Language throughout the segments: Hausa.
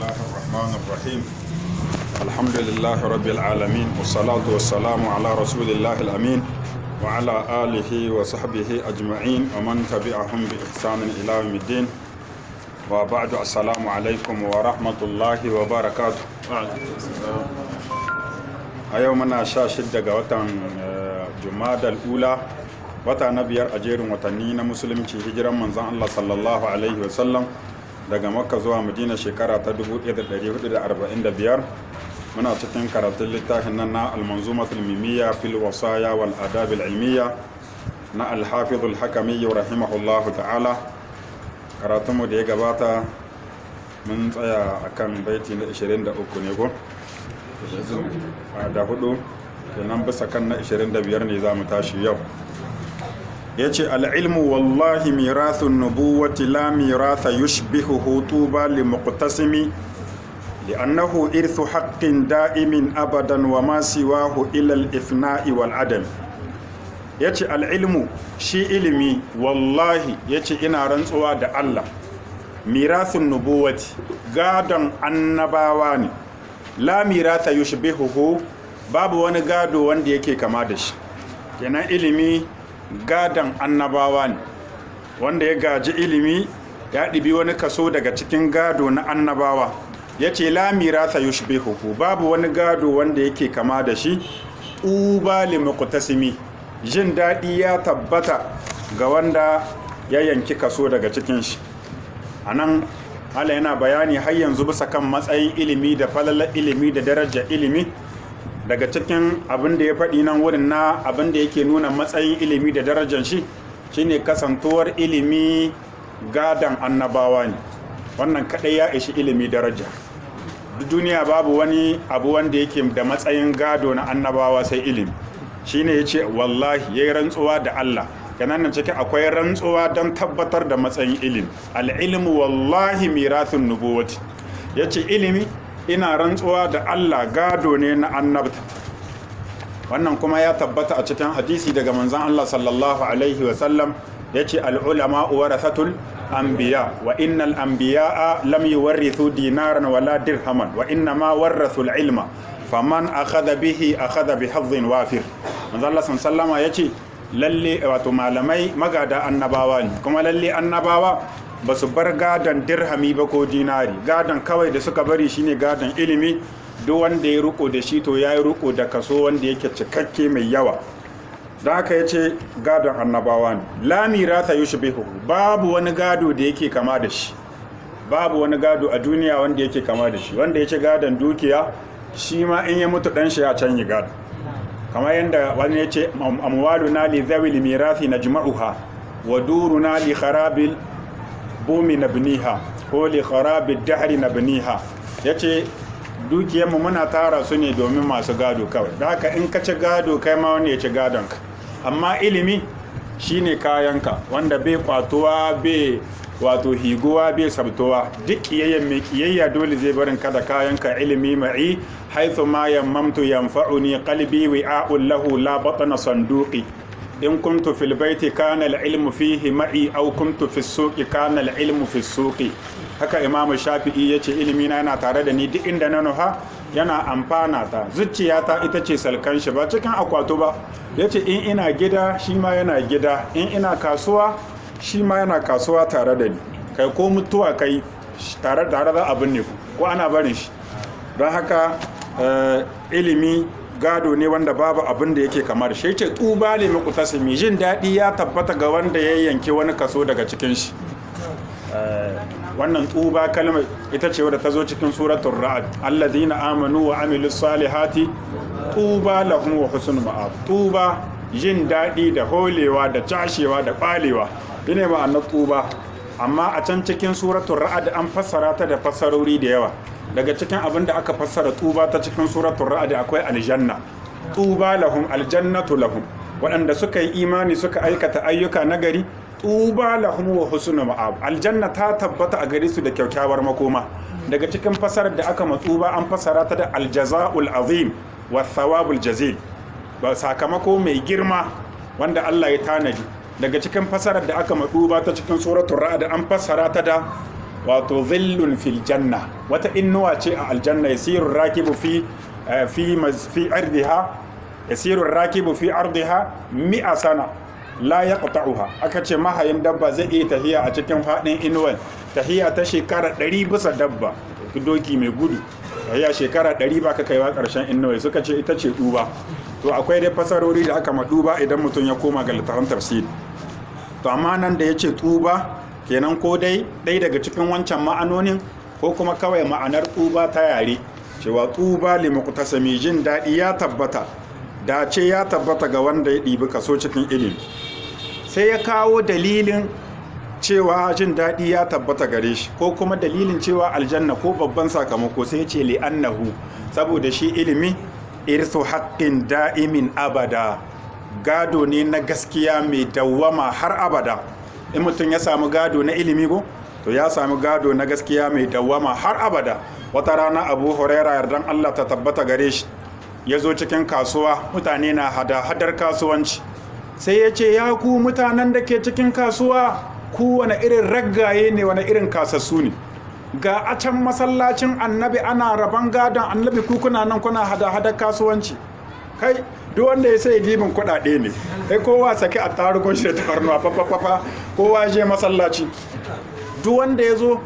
الله الرحمن الرحيم. الحمد لله رب العالمين، والصلاة والسلام على رسول الله الأمين وعلى آله وصحبه أجمعين ومن تبعهم بإحسان إلى يوم الدين، وبعد، السلام عليكم ورحمة الله وبركاته. A yau muna 16 ga watan Jumadal Ula, wata na biyar a jerin watanni na Musulunci, hijiran Manzon Allah sallallahu alaihi wasallam daga Makka zuwa Madina shekara ta 1445. Muna cikin karatun littafin nan na Almanzumatul Mimiyya fil Wasaya wal Adab al Ilmiya na Alhafizul Hakami rahimahullahu ta'ala. Karatunmu da ya gabata mun tsaya akan baiti na 23 ne ko da hudu kenan, bisa kan na 25 ne za mu tashi yau. Ya ce: "Al'ilmu wallahi mirathun nubuwati, la miratha yushbihuhu, tuba li muqtasimi, li'annahu irthu haqqin da'imin abadan, wa ma siwahu ila al-ifna'i wal adam." Yace: "Al'ilmu, shi ilimi, wallahi," yace, "ina rantsuwa da Allah, mirathun nubuwati, gadon annabawa ne. La miratha yushbihuhu, babu wani gado wanda yake kama da shi." Kenan ilimi gadon annabawa ne. Wanda ya gaji ilimi ya ɗibi wani kaso daga cikin gado na annabawa. Ya ce: "La miratha yushbihuhu, babu wani gado wanda yake kama da shi. Tuba li muqtasimi, jin daɗi ya tabbata ga wanda ya yanki kaso daga cikin shi." Anan Allah yana bayani har yanzu bisa kan matsayin ilimi da falalar ilimi da darajar ilimi. Daga cikin abin da ya faɗi nan wurin na abin da yake nuna matsayin ilimi da darajar shi shine kasantuwar ilimi gadan annabawa ne. Wannan kaɗai ya ishi ilimi daraja. Duk duniya babu wani abu wanda yake da matsayin gado na annabawa sai ilimi. Shine yace: "Wallahi," yayi rantsuwa da Allah. Kenan nan ciki akwai rantsuwa don tabbatar da matsayin ilimi. "Al-ilmu wallahi mirathun nubuwati," yace, "ilimi, ina rantsuwa da Allah, gado ne na annabta." Wannan kuma ya tabbata a cikin hadisi daga Manzon Allah sallallahu alaihi wasallam, yace: "Al-ulama warathatul anbiya, wa innal anbiya'a lam yuwarrithu dinaran wala dirhaman, wa innama warathu al-ilma, faman akhadha bihi akhadha bi hadhin wafir." Manzon Allah sallama yace lalle wato malamai magada annabawa ne, kuma lalle annabawa ba su bar gadon dirhami ba ko dinari. Gadon kawai da suka bari shine gadon ilimi. Duk wanda ya riko da shi, to ya yi riko da kaso wanda yake cikakke mai yawa. Don haka ya ce gadon annabawa ne. "La miratha yushbihu," babu wani gado da yake kama da shi. Babu wani gado a duniya wanda yake kama da shi. Wanda ya ci gadon dukiya, shi ma in ya mutu dan shi ya canyi gado. Kamar yadda wani ya ce: "Amwaluna li dhawil mirathi najma'uha, wa duruna li kharabil bumi nabniha, ko li kharabil dahri nabniha." Yace dukiyarmu muna tara su ne domin masu gado kawai. Da haka in ka ci gado, kai ma wani ya ci gadonka. Amma ilimi shine kayanka wanda bai kwatuwa, bai wato higuwa, bai sabtuwa. Duk kiyayyen mai kiyayya dole zai barin ka da kayanka. "Ilimi ma'i haythu ma yammamtu yanfa'uni, qalbi wi'a'un lahu la batna sanduqi. In kuntu fil baiti kana al-ilmu fihi ma'i, aw kuntu fi suqi kana al-ilmu fi suqi." Haka Imam Shafi'i yace: "Ilimi na yana tare da ni duk inda na nuha, yana amfana ta. Zuciyata ita ce salkan shi, ba cikin akwato ba." Yace in ina gida, shi ma yana gida; in ina kasuwa, shi ma yana kasuwa tare da ni. Kai, ko mutuwa kai, tare tare za a binne ku, ko ana barin shi. Don haka ilimi gado ne wanda babu abin da yake kamar shi. Yace: "Tuba li muqtasimi," jin daɗi ya tabbata ga wanda ya yanke wani kaso daga cikin shi. Wannan tuba kalma ita ce wadda ta zo cikin Suratul Ra'd: "Alladhina amanu wa amilus salihati tuba lahum wa husnul ma'ab." Tuba, jin daɗi da holewa da cashewa da kwalewa shine ma'anar tuba. Amma a can cikin Suratul Ra'd an fassara ta da fassarori da yawa. Daga cikin abin da aka fassara tuba ta cikin Suratul Ra'd akwai aljanna. "Tuba lahum," aljannatu lahum. Waɗanda suka yi imani suka aikata ayyuka nagari, "tuba lahum wa husnu ma'ab," aljanna ta tabbata a gare su da kyakkyawar makoma. Daga cikin fasarar da aka matsuba, an fasara ta da aljaza'ul azim wa thawabul jazil, ba sakamako mai girma wanda Allah ya tanadi. Daga cikin fasarar da aka matsuba ta cikin Suratul Ra'd, an fassara ta da Wato zillun fil janna, wata innuwa ce a aljanna. Yasiru rakibu fi ardiha, yasiru rakibu fi ardiha mi'a sana la yaqta'uha. Aka ce mahayin dabba zai iya tahiya a cikin fadin inuwan tahiya ta shekara 100 bisa dabba, doki mai gudu, tahiya shekara 100 ba ka kaiwa karshen inuwai. Suka ce ita ce duba. To akwai dai fasarori da aka maduba idan mutum ya koma ga littafin tafsiri. To amma nan da yace tuba kenan, ko dai ɗaya daga cikin wancan ma'anonin, ko kuma kawai ma'anar tuba ta yare, cewa tuba li muqtasami, jin daɗi ya tabbata, dace ya tabbata ga wanda ya ɗibi kaso cikin ilimi. Sai ya kawo dalilin cewa jin daɗi ya tabbata gare shi, ko kuma dalilin cewa aljanna ko babban sakamako. Sai ya ce li annahu, saboda shi ilimi, irsu haqqin da'imin abada, gado ne na gaskiya mai dawwama har abada. In mutum ya samu gado na ilimi ko, to ya samu gado na gaskiya mai dawwama har abada. Wata rana Abu Huraira, yardan Allah ta tabbata gare shi, ya zo cikin kasuwa, mutane na hada-hadar kasuwanci. Sai ya ce, "Ya ku mutanen da ke cikin kasuwa, ku wani irin raggaye ne, wani irin kasassu ne? Ga a can masallacin Annabi ana raban gadon Annabi, ku kuna nan kuna hada-hadar kasuwanci." Kai, duk wanda ya sai gibin kuɗaɗe ne, sai kowa saki a tarugun shi da tafarnuwa, fafafafa, kowa je masallaci. Duk wanda ya zo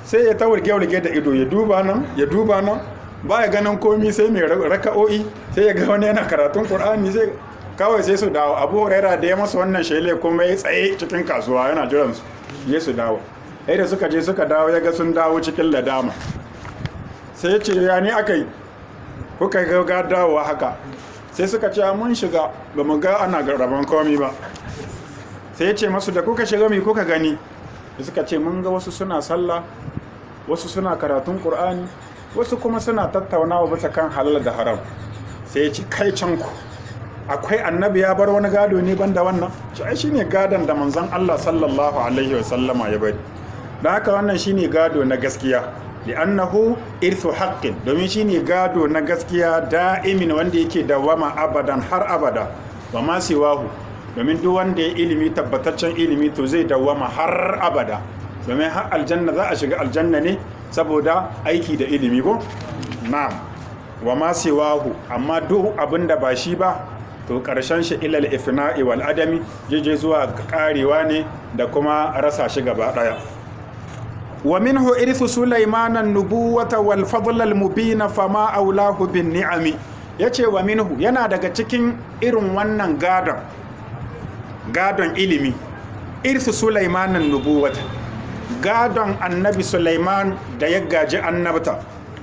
sai ya ta wurge-wurge da ido, ya duba nan, ya duba nan, ba ya ganin komi sai mai raka'o'i, sai ya ga wani yana karatun Qur'ani, sai kawai sai su dawo. Abu Huraira da ya masa wannan shele kuma ya tsaye cikin kasuwa yana jiran su ya su dawo. Sai da suka je suka dawo, ya ga sun dawo cikin ladama. Sai ya ce, "Ya ne aka yi kuka ga dawowa haka?" Sai suka ce, "Mun shiga ba mu ga ana rabon komi ba." Sai ya ce masu, "Da kuka shiga, mai kuka gani?" Suka ce, "Mun ga wasu suna sallah, wasu suna karatun Qur'ani, wasu kuma suna tattaunawa bisa kan halal da haram." Sai ya ce, "Kai can ku, akwai Annabi ya bar wani gado ne banda wannan?" Shi ai shine gadon da manzon Allah sallallahu alaihi wa sallama ya bari. Don haka wannan shine gado na gaskiya, li'annahu irthu haqqin, domin shine gado na gaskiya, da'imin, wanda yake dawama, abadan, har abada. Wa ma siwahu, domin duk wanda ya ilimi, tabbataccen ilimi, to zai dawama har abada, domin har aljanna za a shiga aljanna ne saboda aiki da ilimi ko. Na'am, wa ma siwahu, amma duk abin da ba shi ba, to karshen shi ilal ifna'i wal adami, jeje zuwa karewa ne da kuma rasa shi gaba daya. Wa minhu irthu Sulaiman an-nubuwata wal fadl al-mubin, fama aulahu bin ni'ami. Yace wa minhu, yana daga cikin irin wannan gadon, gadon ilimi, irthu Sulaiman an-nubuwata, gadon Annabi Sulaiman da ya gaji annabta,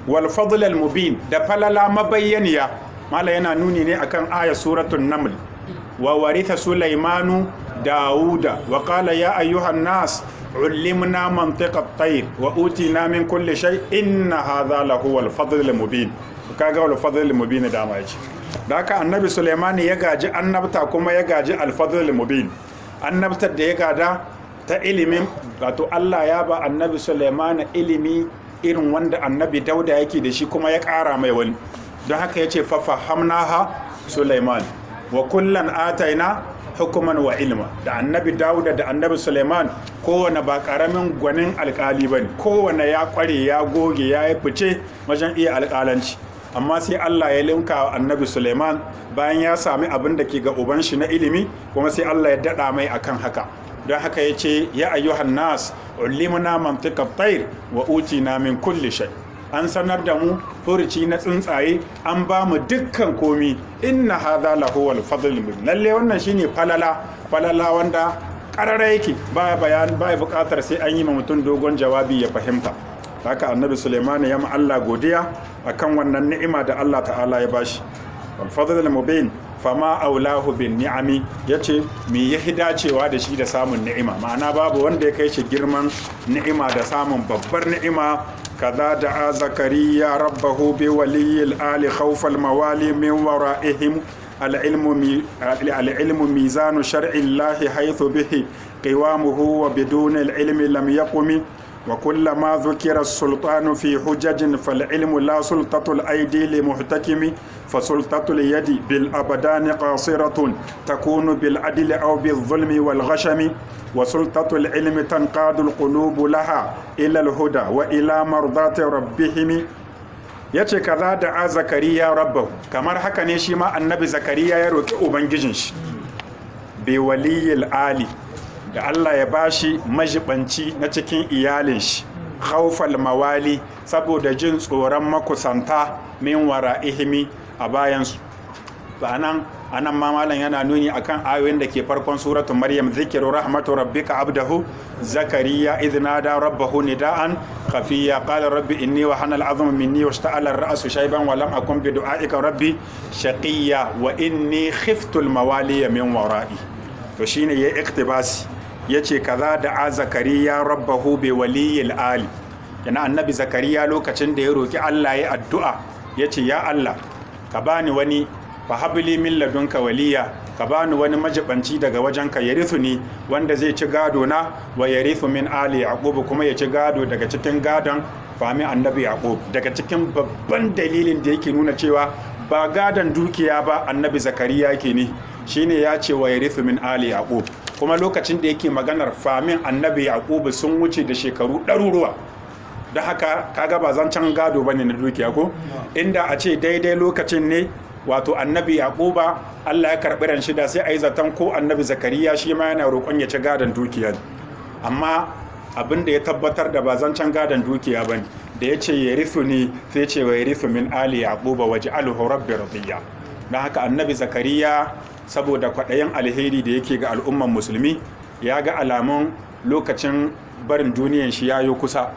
wal fadl al-mubin, da falala mabayyaniya. Mala yana nuni ne akan aya suratul Naml, wa waritha Sulaimanu Dawuda wa qala ya ayyuhan nas ullimna mantiqa at-tayr wa utina min kulli shay, inna hadha lahu al-fadl al-mubin. Kaga wal fadl al-mubin da ma yace da haka Annabi Sulaiman ya gaji annabta kuma ya gaji al-fadl al-mubin. Annabtar da ya gada ta ilimin, wato Allah ya ba Annabi Sulaiman ilimi irin wanda Annabi Dauda yake da shi, kuma ya ƙara mai wani. Don haka yace fa fahamnaha Sulaiman wa kullan ataina hukuman wa ilma. Da Annabi Dauda da Annabi Suleiman, kowane ba karamin gwanin alkali ba ne, kowane ya kware, ya goge, ya yi fice wajen iya alkalanci. Amma sai Allah ya linka wa Annabi Suleiman, bayan ya sami abin da ke ga uban shi na ilimi, kuma sai Allah ya dada mai akan haka. Don haka ya ce, ya ayyuhan nas ulimna mantiqa tayr wa utina min kulli shay, an sanar da mu furuci na tsuntsaye, an ba mu dukkan komi. Inna hadha lahu wal fadl mubin. Lalle wannan shine falala, falala wanda karara yake, ba bayan, ba buƙatar sai an yi ma mutum dogon jawabi ya fahimta. Haka Annabi Suleiman ya ma Allah godiya akan wannan ni'ima da Allah ta'ala ya bashi, wal fadl mubin. Fama aulahu bin ni'ami, yace me ya dacewa da shi da samun ni'ima? Ma'ana, babu wanda ya kai shi girman ni'ima da samun babbar ni'ima. Kaza da'a Zakariya rabbahu bi waliyil ali khawfal mawali min wara'ihim. Al-ilmu mizanu shar'i Allah haythu bihi qiwamuhu, wa bidun al-ilmi lam yaqumi. Wa kullama dhukira sultanu fi hujajin fal ilmu la sultatul aidi li muhtakimi fa sultatul yadi bil abadani qasiratun takunu bil adli aw bil zulmi wal ghashami wa sultatul ilmi tanqadu al qulubu laha ila al huda wa ila mardati rabbihim. Yace kaza da a Zakariya rabbahu, kamar haka ne shi ma annabi Zakariya ya roki ubangijin shi bi waliyil ali, da Allah ya bashi majibanci na cikin iyalin shi, khawfal mawali, saboda jin tsoron makusanta, min wara'ihimi, a bayansu. Ba nan anan ma malam yana nuni akan ayoyin da ke farkon suratu Maryam, zikiru rahmatu rabbika abdahu Zakariya idh nada rabbahu nida'an khafiya, qala rabbi inni wa hana al'azmu minni washta'ala ar-ra'su shayban wa lam akun bi du'aika rabbi shaqiya wa inni khiftu al-mawaliya min wara'i. To shine ya iktibasi, yace kaza da a Zakariya rabbahu bi waliyil ali. Yana annabi Zakariya lokacin da ya roki Allah, ya addu'a, yace ya Allah, ka bani wani, fahabli min ladunka waliya, ka bani wani majibanci daga wajenka, yarithu ni, wanda zai ci gado na, wa yarithu min ali Yaqub, kuma ya ci gado daga cikin gadon fami annabi Yaqub. Daga cikin babban dalilin da yake nuna cewa ba gadon dukiya ba annabi Zakariya yake ne, shine ya ce wa yarithu min ali Yaqub, kuma lokacin da yake maganar famin annabi Yaqub sun wuce da shekaru ɗaruruwa. Da haka kaga ba zancen gado bane na dukiya ko inda a ce daidai lokacin ne, wato annabi Yaquba Allah ya karɓi ran shida, sai a yi zaton ko annabi Zakariya shi ma yana roƙon ya ci gadon dukiya. Amma abin da ya tabbatar da ba zancen gadon dukiya bane, da ya ce ya rifu ni, sai ce wa ya rifu min ali Yaquba waje alhu rabbi radiya. Don haka annabi Zakariya, saboda kwaɗayin alheri da yake ga al'umman musulmi, ya ga alamun lokacin barin duniyan shi ya yi kusa,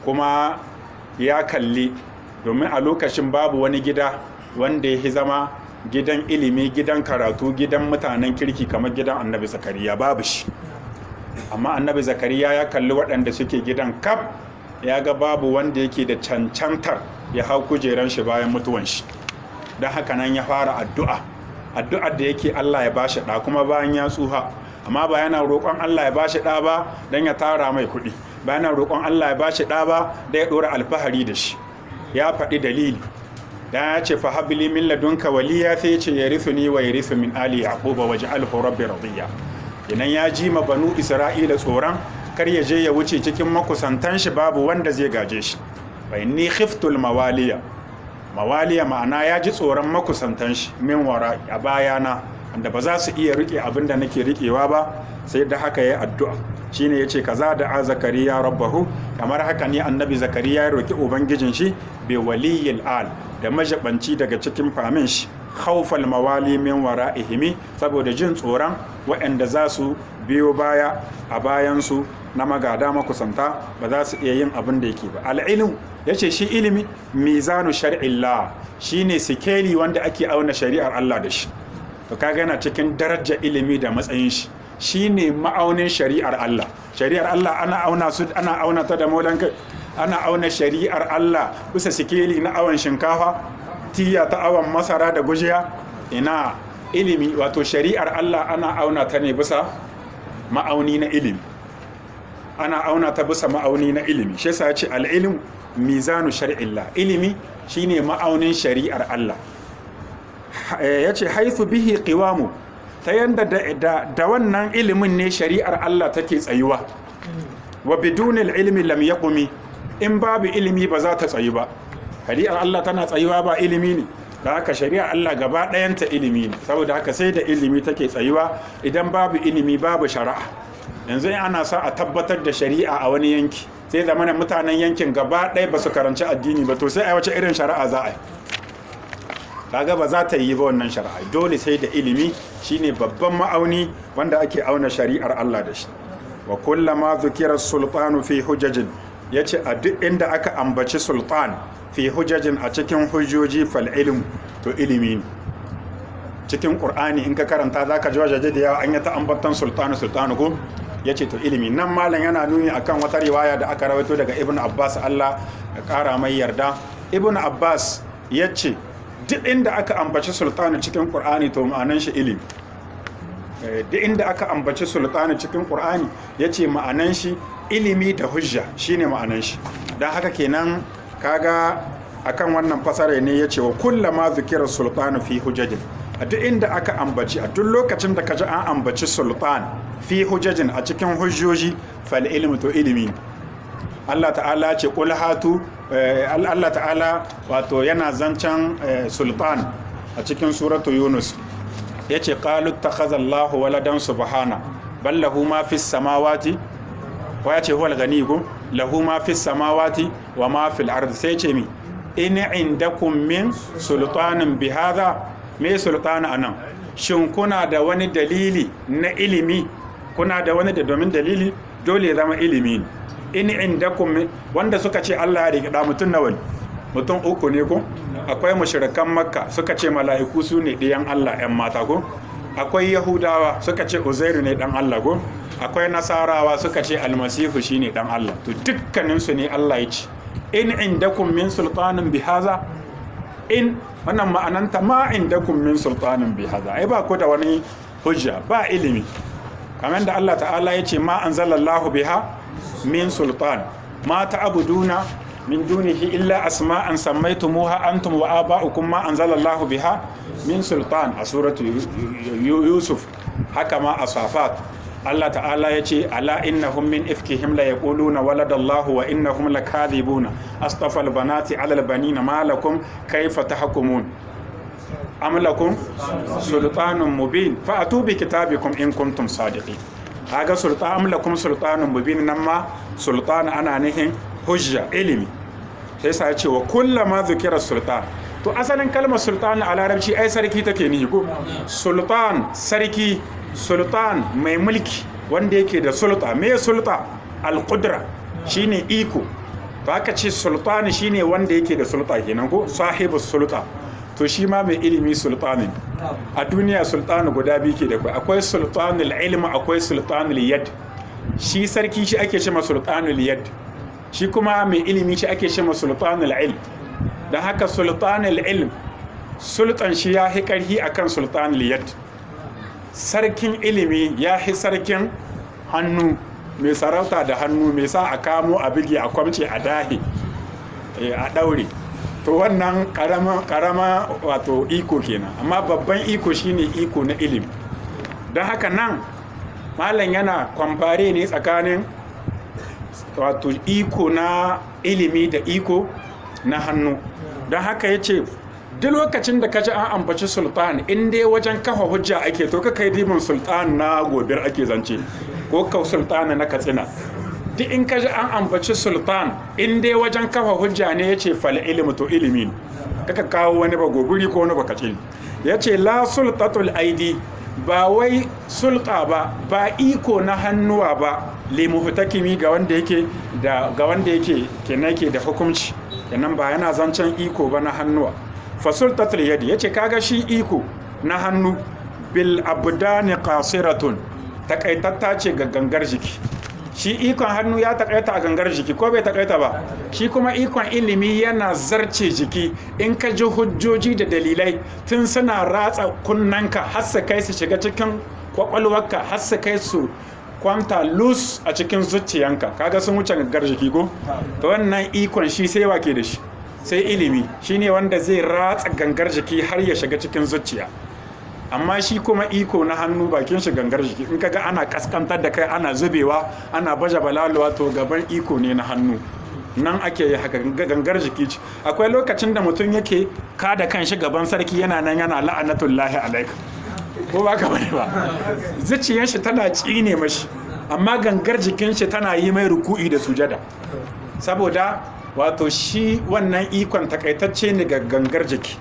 kuma ya kalli domin a lokacin babu wani gida wanda ya zama gidan ilimi, gidan karatu, gidan mutanen kirki kamar gidan annabi Zakariya, babu shi. Amma annabi Zakariya ya kalli waɗanda suke gidan kaf, ya ga babu wanda yake da cancantar ya hau kujeran shi bayan mutuwan shi. Don haka nan ya fara addu'a, addu'ar da yake Allah ya bashi ɗa, kuma bayan ya tsuha. Amma ba yana roƙon Allah ya bashi ɗa ba don ya tara mai kuɗi, ba yana roƙon Allah ya bashi ɗa ba don ya ɗora alfahari da shi. Ya faɗi dalili dan ya ce fa habli min ladunka waliya, sai ya ce yarithuni wa yarithu min ali Yaquba waj'alhu rabbi radiya. Idan ya ji ma banu Isra'ila tsoron kar ya je ya wuce cikin makusantan shi babu wanda zai gaje shi. Wa inni khiftul mawaliya, mawaliya ma'ana ya ji tsoron makusantan shi, min wara, a bayana, wanda ba za su iya rike abin da nake rikewa ba. Sai da haka ya addu'a, shine yace kaza da a Zakariya rabbahu, kamar haka ne annabi Zakariya ya roki ubangijin shi bi waliyil al, da majabanci daga cikin famin shi, khawfal mawali min wara'ihimi, saboda jin tsoron waɗanda za su biyo baya a bayansu na magada makusanta ba za su iya yin abin da yake ba. Al'ilm, yace shi ilimi mizanu shar'illah, shine sikeli wanda ake auna shari'ar Allah da shi. To kaga yana cikin darajar ilimi da matsayin shi, shine ma'aunin shari'ar Allah. Shari'ar Allah ana auna su, ana auna ta da molan kai, ana auna shari'ar Allah bisa sikeli na awon shinkafa, tiya ta awon masara da gujiya? Ina ilimi, wato shari'ar Allah, ana auna ta ne bisa ma'auni na ilimi, ana auna ta bisa ma'auni na ilimi. Shi yasa ya ce al-ilm mizanu shar'illah, ilimi shine ma'aunin shari'ar Allah. Yace haythu bihi qiwamu, ta yanda da wannan ilimin ne shari'ar Allah take tsayuwa. Wa bidunil ilmi lam yaqumi, in babu ilimi ba za ta tsayu ba. Shari'ar Allah tana tsayuwa ba ilimi ne? Da haka shari'ar Allah gaba ɗayanta ilimi ne, saboda haka sai da ilimi take tsayuwa. Idan babu ilimi babu shari'a. Yanzu in ana sa a tabbatar da shari'a a wani yanki, sai zamanin mutanen yankin gaba ɗaya ba su karanci addini ba, to sai a wace irin shari'a za a yi? Kaga ba za ta yi ba wannan shari'a. Dole sai da ilimi, shine babban ma'auni wanda ake auna shari'ar Allah da shi. Wa kullama dhukira sultanu fi hujajin, yace a duk inda aka ambaci sultan fi hujajin, a cikin hujjoji, fal ilm, to ilimi ne. Cikin Qur'ani in ka karanta zaka ji wajaje da yawa an yi ta ambatan sultanu, sultanu ko. Yace to ilimi nan malam yana nuni akan wata riwaya da aka rawaito daga Ibn Abbas, Allah ya kara mai yarda. Ibn Abbas yace duk inda aka ambaci sultanu cikin Qur'ani, to ma'anan shi ilimi. Duk inda aka ambaci sultanu cikin Qur'ani, yace ma'anan shi Ilimi da hujja shine ma'anan shi. Don haka kenan kaga akan wannan fasara ne ya ce wa kullama zikira sultanu fi hujajin, a duk inda aka ambaci, a duk lokacin da kaji an ambaci sultan fi hujajin, a cikin hujjoji, fal ilmu, to ilimi. Allah ta'ala ce qul hatu, Allah ta'ala wato yana zancen sultan a cikin suratu Yunus, yace qalu takhadha Allahu waladan subhana bal lahu ma fis samawati wa, yace huwal ghani ko lahu ma fis samawati wa ma fil ardi. Sai ce mi? In indakum min sultanin bihadha. Me sultana anan? Shin kuna da wani dalili na ilimi? Kuna da wani da, domin dalili dole ya zama ilimi ne. In indakum, wanda suka ce Allah ya riƙe da mutum nawa ne? Mutum uku ne ko? Akwai mushrikan Makka, suka ce mala'iku su ne ɗiyan Allah 'yan mata ko? Akwai Yahudawa, suka ce Uzairu ne dan Allah ko? Akwai Nasarawa, suka ce Almasihu shine dan Allah. To dukkaninsu ne Allah ya ce in indakum min sultanin bihaza. In wannan ma'ananta ma indakum min sultanin bihaza, ai ba ku da wani hujja, ba ilimi. Kamar da Allah ta'ala ya ce ma anzalallahu biha min sultan, ma ta'buduna min dunihi illa asma'an sammaytumuha antum wa aba'ukum ma anzalallahu biha min sultan, a suratu Yusuf. Haka ma a Safat Allah ta'ala ya ce ala innahum min ifkihim la yaquluna waladallahu wa innahum lakadhibuna astafa albanati ala albanina ma lakum kayfa tahkumun am lakum sultanun mubin fa'atu bi kitabikum in kuntum sadiqin. Kaga sultan, am lakum sultanun mubin, nan ma sultan ana nihin hujja, ilimi. Sai sa ya ce wa kullama dhukira sultan. To asalin kalmar sultan a larabci ai sarki take nihi ko? Sultan sarki, sultan mai mulki, wanda yake da sulta. Me sulta? Al-qudra, shine iko. To aka ce sultan shine wanda yake da sulta kenan ko, sahibu sulta. To shi ma mai ilimi sultanin. A duniya sultanu guda biyu ke da kwai: akwai sultanul ilmi, akwai sultanul yad. Shi sarki shi ake ce ma sultanul yad, shi kuma mai ilimi shi ake ce ma sultanul ilm. Da haka sultanul ilm, sultan shi ya fi ƙarfi akan sultanul yad. Sarkin ilimi ya fi sarkin hannu, mai sarauta da hannu, mai sa a kamo, a bige, a kwamce, a dahe, a ɗaure. To wannan karama wato iko kenan, amma babban iko shine iko na ilimi. Don haka nan malam yana compare ne tsakanin wato iko na ilimi da iko na hannu. Don haka ya ce duk lokacin da ka ji an ambaci sultan, in dai wajen kafa hujja ake, to ka kai dibin sultan na Gobir ake zance ko ka sultan na Katsina. Duk in ka ji an ambaci sultan, in dai wajen kafa hujja ne, ya ce fal ilimi, to ilimi ne. Kaka kawo wani ba Gobiri ko wani Bakacin. Ya ce la sultatul aidi, ba wai sulta ba, ba iko na hannuwa ba, limuhtakimi, ga wanda yake da, ga wanda yake kenan yake da hukunci kenan, ba yana zancen iko ba na hannuwa. Fa sultatul yadi, yace kaga shi iko na hannu, bil abdani qasiratun, takaitatta ce ga gangar jiki. Shi ikon hannu ya takaita a gangar jiki ko bai takaita ba? Shi kuma ikon ilimi yana zarce jiki. In ka ji hujjoji da dalilai, tun suna ratsa kunnanka har su kai su shiga cikin kwakwalwarka, har su kai su kwanta lus a cikin zuciyanka, kaga sun wuce gangar jiki ko? To wannan ikon shi sai wake da shi? Sai ilimi, shine wanda zai ratsa gangar jiki har ya shiga cikin zuciya. Amma shi kuma iko na hannu, bakin shi gangar jiki. In kaga ana kaskantar da kai, ana zubewa, ana baje balaluwa, to gaban iko ne na hannu nan ake yi haka, gangar jiki ce. Akwai lokacin da mutum yake kada kan shi gaban sarki, yana nan yana la'anatullahi alaika, ko ba ka bane ba? Zuciyar shi tana tsine mashi, amma gangar jikin shi tana yi mai ruku'i da sujada, saboda wato shi wannan ikon takaitacce ne ga gangar jiki.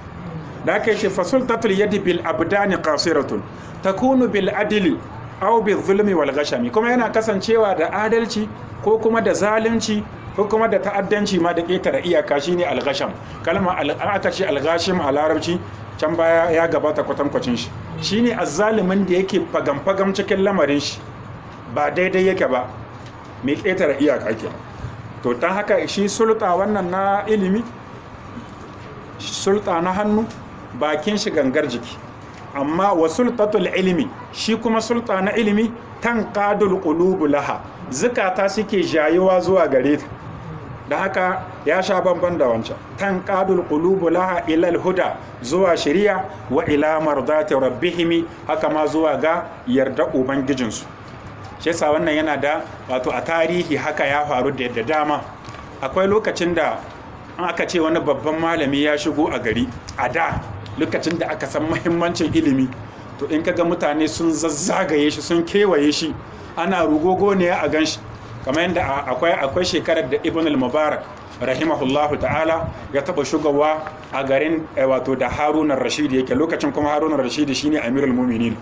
Da aka yi fasultatul yadi bil abdani qasiratun takunu bil adli aw bil zulmi wal ghashami, kuma yana kasancewa da adalci ko kuma da zalunci ko kuma da ta'addanci ma da ƙetare iyaka, shine al ghasham. Kalma aka ce al ghashim a larabci, can baya ya gabata kwatankwacin shi, shine azzalimin da yake fagam fagam cikin lamarin shi, ba daidai yake ba, mai ƙetare iyaka ke. To ta haka shi sulta wannan na ilimi, sulta na hannu bakin shi gangar jiki. Amma wa sultatul ilimi, shi kuma sulta na ilimi, tan qadul qulubu laha, Zukata suke jayuwa zuwa gare ta. Da haka ya sha bamban da wancan. Tan qadul qulubu laha ila huda, zuwa shari'a, wa ila mardati rabbihim, haka ma zuwa ga yarda ubangijinsu. Shi yasa wannan yana da, wato a tarihi haka ya faru da dama. Akwai lokacin da an aka ce wani babban malami ya shigo a gari, a da lokacin da aka san muhimmancin ilimi, to in kaga mutane sun zazzagaye shi, sun kewaye shi, ana rugogoniya a ganshi. Kamar yadda akwai shekarar da Ibn al-Mubarak rahimahullahu ta'ala ya taba shugawa a garin, wato da Harun ar-Rashid yake lokacin, kuma Harun ar-Rashid shine amirul mu'minin.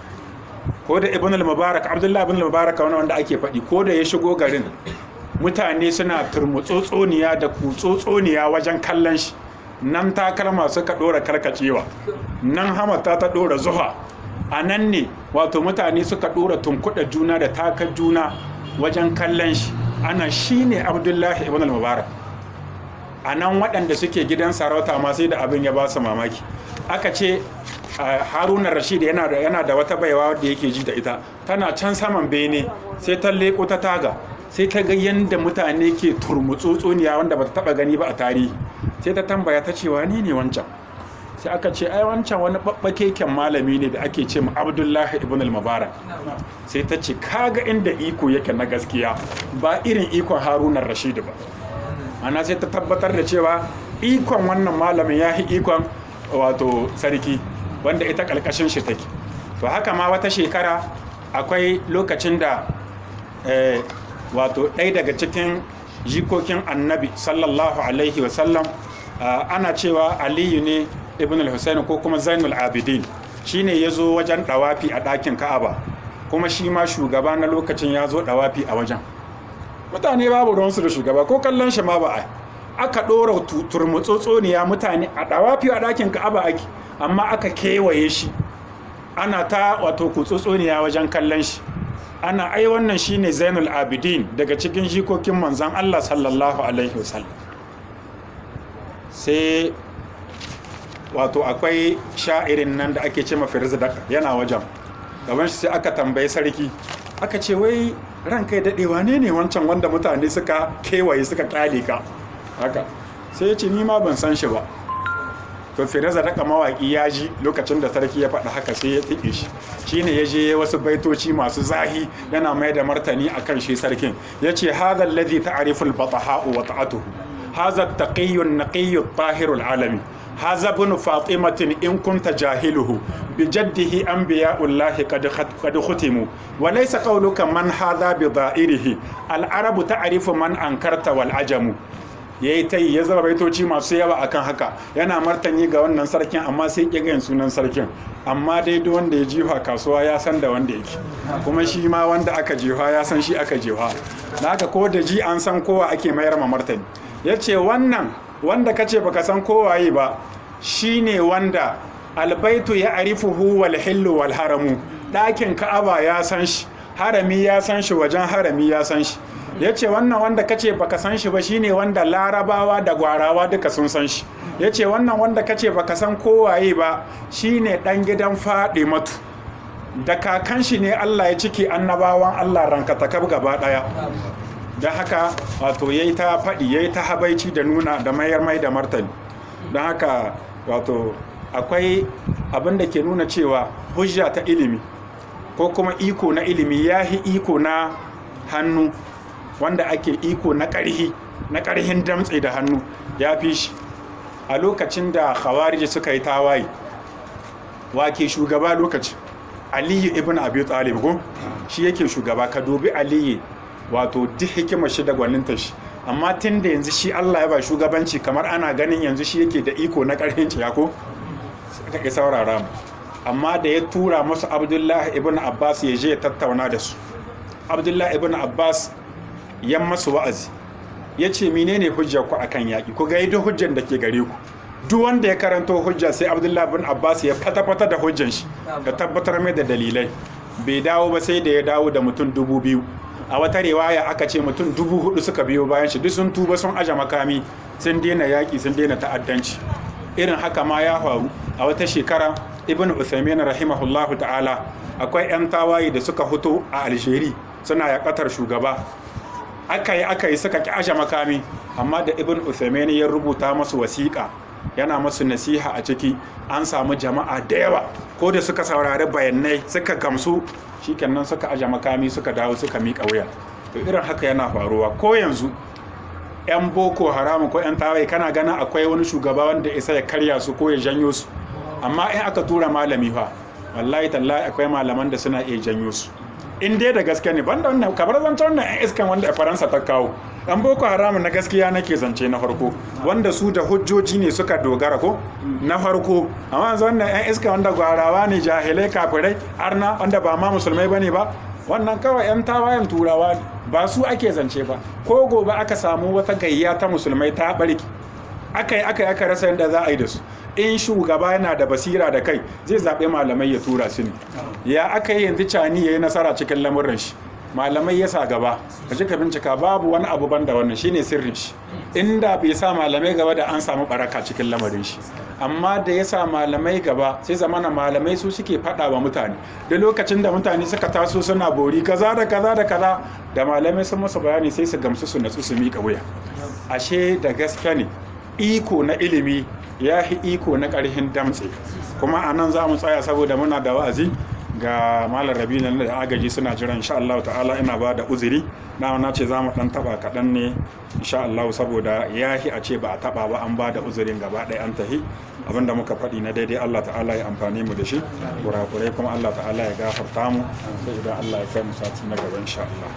Ko da Ibn al-Mubarak, Abdullah ibn al-Mubarak wani wanda ake faɗi, ko da ya shigo garin, mutane suna turmutsotsoniya da kutsotsoniya wajen kallon shi. Nan takalma suka ɗora karkacewa, nan hamata ta ɗora zuha, a nan ne wato mutane suka ɗora tunkuɗa juna da takar juna wajen kallon shi, ana shi ne Abdullahi ibn al-Mubarak. A nan waɗanda suke gidan sarauta ma sai da abin ya ba su mamaki. Aka ce Haruna Rashid yana da wata baiwa wadda yake ji da ita, tana can saman bene. Sai ta leko ta taga, sai ta ga yadda mutane ke turmutsotsoniya wanda bata taba gani ba a tarihi. Sai ta tambaya ta ce, "Wani ne wancan?" Sai aka ce, "Ai wancan wani babbakeken malami ne da ake ce ma Abdullahi ibn al-Mubarak." Sai ta ce, "Kaga inda iko yake na gaskiya, ba irin ikon Haruna Rashid ba." Ana sai ta tabbatar da cewa ikon wannan malamin ya fi ikon wato sarki wanda ita ƙalƙashin shi take. To haka ma wata shekara akwai lokacin da wato ɗaya daga cikin jikokin Annabi sallallahu alaihi wasallam, ana cewa Aliyu ne ibn al-Husayn ko kuma Zainul Abidin, shine ya zo wajen ɗawafi a ɗakin Ka'aba. Kuma shi ma shugaba na lokacin ya zo ɗawafi a wajen. Mutane babu ruwansu da shugaba, ko kallon shi ma ba a. Aka ɗora turmutsotsoniya, mutane a ɗawafi a ɗakin Ka'aba ake, amma aka kewaye shi, ana ta wato kutsotsoniya wajen kallon shi, ana, "Ai wannan shine Zainul Abidin daga cikin jikokin manzon Allah sallallahu alaihi wasallam." Sai wato akwai sha'irin nan da ake ce ma Firzdak yana wajen gaban shi. Sai aka tambayi sarki, aka ce, "Wai ranka ya daɗe, wane ne wancan wanda mutane suka kewaye suka kyale ka haka?" Sai ya ce, "Ni ma ban san shi ba." To Firzdak mawaƙi ya ji lokacin da sarki ya faɗa haka, sai ya tiƙe shi. Shine ya je wasu baitoci masu zahi yana mai da martani akan shi sarkin. Ya ce, "Hadha alladhi ta'rifu al-bataha'u wa ta'atuhu, hadha at-taqiyyu an-naqiyyu at-tahiru al-alami, hadha ibn Fatimatin in kunta jahiluhu, bi jaddihi anbiya'ullahi qad khutimu, wa laysa qawluka man hadha bi da'irihi, al-arabu ta'rifu man ankarta wal ajamu." Yayi ta yi, ya zama baitoci masu yawa akan haka, yana martani ga wannan sarkin, amma sai ƙi ganin sunan sarkin. Amma dai duk wanda ya jifa kasuwa ya san da wanda yake, kuma shi ma wanda aka jifa ya san shi aka jifa. Da haka ko da ji an san kowa ake mayar ma martani. Ya ce, "Wannan wanda kace baka san kowaye ba, shine wanda albaitu ya arifuhu wal hillu wal haramu. Ɗakin Ka'aba ya san shi, harami ya san shi, wajen harami ya san shi." Ya ce, "Wannan wanda kace baka san shi ba, shine wanda Larabawa da Gwarawa duka sun san shi." Ya ce, "Wannan wanda kace baka san kowaye ba, shine ɗan gidan Matu, da kakan shi ne Allah ya cike annabawan Allah rankatakaf gaba ɗaya." Don haka wato yayi ta faɗi, yayi ta habaici da nuna da mayar mai da martani. Don haka wato akwai abin da ke nuna cewa hujja ta ilimi ko kuma iko na ilimi ya hi iko na hannu, wanda ake iko na ƙarhi, na ƙarhin damtse da hannu, ya fi shi. A lokacin da Khawarij suka yi tawaye, wake shugaba lokacin? Aliyu ibn Abi Talib ko shi yake shugaba. Ka dubi Aliyu, wato duk hikimar shi da gwaninta shi, amma tun da yanzu shi Allah ya ba shugabanci, kamar ana ganin yanzu shi yake da iko na ƙarfin ciya, ko suka ƙi saurara mu. Amma da ya tura musu Abdullahi ibn Abbas ya je ya tattauna da su, Abdullahi ibn Abbas ya masu wa'azi, ya ce, "Menene hujjar ku akan yaƙi? Ku ga duk hujjar da ke gare ku." Duk wanda ya karanto hujja, sai Abdullahi ibn Abbas ya fata-fata da hujjan shi da tabbatar mai da dalilai. Bai dawo ba sai da ya dawo da mutum 2000. A wata riwaya aka ce mutum 4000 suka biyo bayan shi, duk sun tuba, sun aje makami, sun daina yaƙi, sun daina ta'addanci. Irin haka ma ya faru a wata shekara. Ibn Uthaymin rahimahullahu ta'ala, akwai 'yan tawaye da suka fito a Algeria suna yaƙatar shugaba. Aka yi aka yi suka ƙi aje makami, amma da Ibn Uthaymeen ya rubuta masu wasiƙa yana masu nasiha a ciki, an samu jama'a da yawa ko da suka saurari bayanai suka gamsu, shikenan suka aje makami, suka dawo suka miƙa wuya. To irin haka yana faruwa ko yanzu. 'Yan Boko Haram ko 'yan tawaye, kana ganin akwai wani shugaba wanda isa ya karya su ko ya janyo su? Amma in aka tura malami fa, wallahi tallahi akwai malaman da suna iya janyo su in dai da gaske ne. Banda wannan, kabar zancen wannan 'yan iskan wanda Faransa ta kawo, ɗan Boko Haram na gaskiya nake zance na farko, wanda su da hujjoji ne suka dogara ko na farko. Amma yanzu wannan 'yan iska wanda gwarawa ne, jahilai, kafirai, arna, wanda ba ma musulmai bane ba, wannan kawai 'yan tawayen Turawa ne, ba su ake zance ba. Ko gobe aka samu wata gayya ta musulmai ta barki, aka yi aka yi aka rasa yadda za a yi da su, in shugaba yana da basira da kai, zai zaɓi malamai ya tura su ne. Ya aka yi yanzu Cani ya yi nasara cikin lamuran shi? Malamai ya sa gaba. Ka ji ka bincika, babu wani abu banda wannan shine sirrin shi. Inda bai sa malamai gaba da an samu baraka cikin lamarin shi, amma da ya sa malamai gaba, sai zamana malamai su suke faɗa wa mutane. Da lokacin da mutane suka taso suna bori kaza da kaza da kaza, da malamai sun masa bayani, sai su gamsu, su natsu, su miƙa wuya. Ashe da gaske ne, iko na ilimi ya fi iko na ƙarfin damtse. Kuma a nan za mu tsaya saboda muna da wa'azi ga Malam Rabi nan da agaji suna jiran. Insha Allah ta'ala ina ba da uzuri na na ce za mu dan taba kaɗan ne insha Allah, saboda yahi a ce ba a taba ba, an ba da uzurin gaba ɗaya an tahi. Abinda muka faɗi na daidai, Allah ta'ala ya amfani mu da shi. Kurakurai kuma, Allah ta'ala ya gafarta mu. Sai idan Allah ya kai mu sati na gaba insha Allah.